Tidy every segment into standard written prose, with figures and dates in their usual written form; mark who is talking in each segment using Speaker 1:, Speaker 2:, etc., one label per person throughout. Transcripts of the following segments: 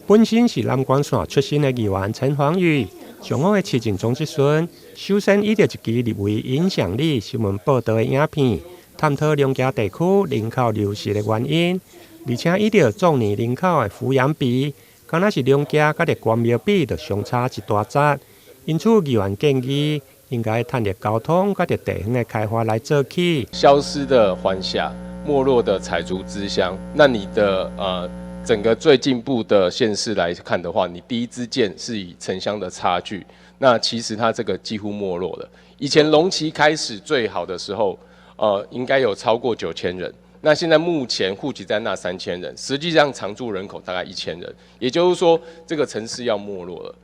Speaker 1: 本身是南關線出身的議員陳芳語，上午的市政總質詢，首先以著一支立委影響力新聞報導的影片，探討龍崎地區人口流失的原因，而且以著壯年人口的撫養比，敢若是龍崎佮著關廟比，就相差一大截。因此，議員建議應該趁著交通佮著地方的開發來做起。
Speaker 2: 消失的環廈，沒落的彩竹之鄉，那你的整個最進步的縣市來看的話，你第一支箭是以城鄉的差距，那其實它這個幾乎沒落了。以前龍崎開始最好的時候，應該有超過9000人，那現在目前戶籍在那3000人，實際上常住人口大概1000人，也就是說這個城市要沒落了。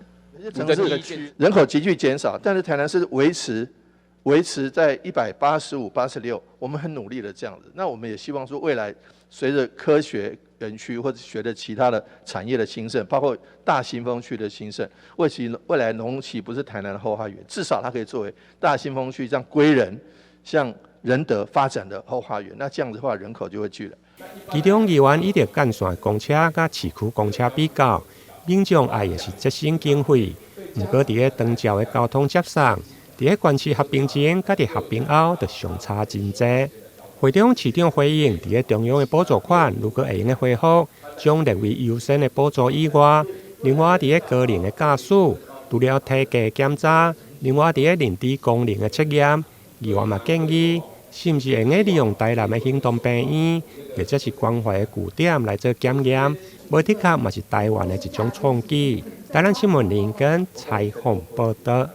Speaker 3: 城市的人口急劇減少，但是台南市維持在185、86，我們很努力的這樣子。那我們也希望說，未來隨着科學園區或者隨着其他的產業的興盛，包括大新豐區的興盛，未來龍崎不是台南的後花園，至少它可以作為大新豐區像歸仁、像仁德發展的後花園。那這樣子的話，人口就會聚來。
Speaker 1: 其中議員以著幹線公車佮市區公車比較，民眾愛的是節省經費，毋過佇咧長照的交通接送，佇咧縣市合併前佮佇合併後就相差真濟。會中市長回應，佇咧中央的補助款如果會用得恢復，將列為優先的補助以外，另外佇咧高齡的駕駛，除了體格檢查，另外佇咧認知功能的測驗，議員嘛建議，是毋是會用得利用台南的興東病院，或者是關懷的據點來做檢驗，無的確嘛是台灣的一種創舉。台南新聞林根採訪報導。